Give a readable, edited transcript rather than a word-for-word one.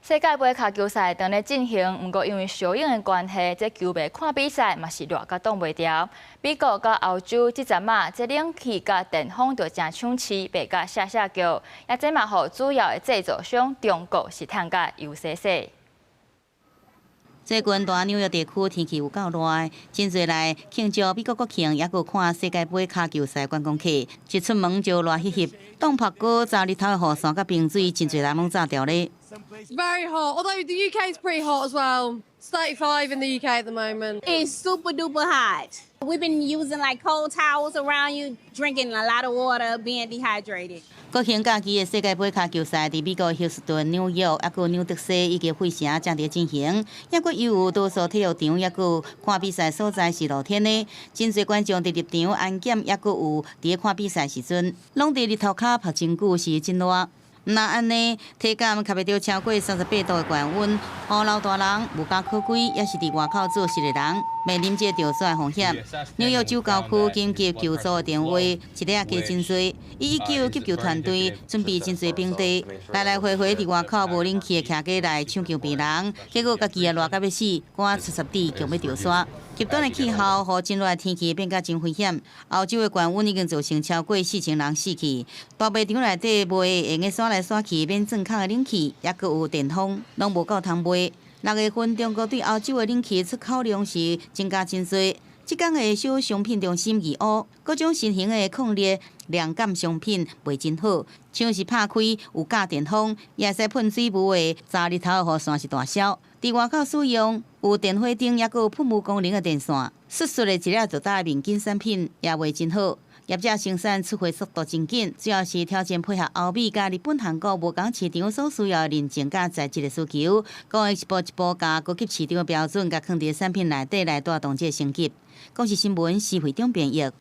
世界盃跤球賽當咧進行，毋過因為燒影的關係，這球迷看比賽嘛是熱甲擋袂牢。美國佮歐洲這陣仔，這冷氣佮電風就誠搶市，賣甲嚇嚇叫。也這嘛予主要的製造商中國是趁甲油洗洗。最近大紐約地區天氣有夠熱，真濟來慶祝美國國慶，抑閣看世界盃跤球賽觀光客，一出門就熱翕翕，凍曝閣查日頭的雨傘佮冰水，真濟人攏炸著咧。 Very hot. Although the UK is pretty hot as well. It's 35 in the UK at the moment. It's super duper hot. We've been using like cold towels around you, drinking a lot of water, being dehydrated. 國慶假期的世界盃跤球賽，佇美國休斯頓、紐約、抑閣紐澤西以及費城正佇進行。抑閣有多數體育場，抑閣看比賽所在是露天的，真濟觀眾佇入場安檢，抑閣有佇看比賽時陣，攏佇日頭跤曝真久是真熱。毋但按呢，體感較袂著超過38度的高溫，予老大人無家可歸，抑是佇外口做事的人，面臨這著煞風險。紐約州郊區緊急求助的電話一日也加真濟，119急救團隊準備真濟冰袋，來來回回佇外口無冷氣的徛家來搶救病人，結果家己也熱甲欲死，寒溼濕滴強欲著沙。極端的氣候，予真熱的天氣變甲真危險。歐洲的高溫已經造成超過4000人死去。大賣場內底賣會用得刷來刷去免轉空的冷氣，抑閣有電風，攏無夠通賣。6月份中國對歐洲的冷氣出口量是增加真濟。這工的小商品中心義烏，各種新型的抗熱涼感商品賣真好，像是拍開有加電風，也會使噴水霧的查日頭的雨傘是大銷。佇外口使用有電火燈，抑閣有噴霧功能的電線，雪雪的一粒就大的面巾產品也賣真好。業者生產出貨速度真緊，主要是條件配合歐美佮日本、韓國無仝市場所需要的認證佮材質的需求，講會一步一步共高級市場的標準共囥佇產品內底來帶動這個升級。公視新聞施惠中編譯。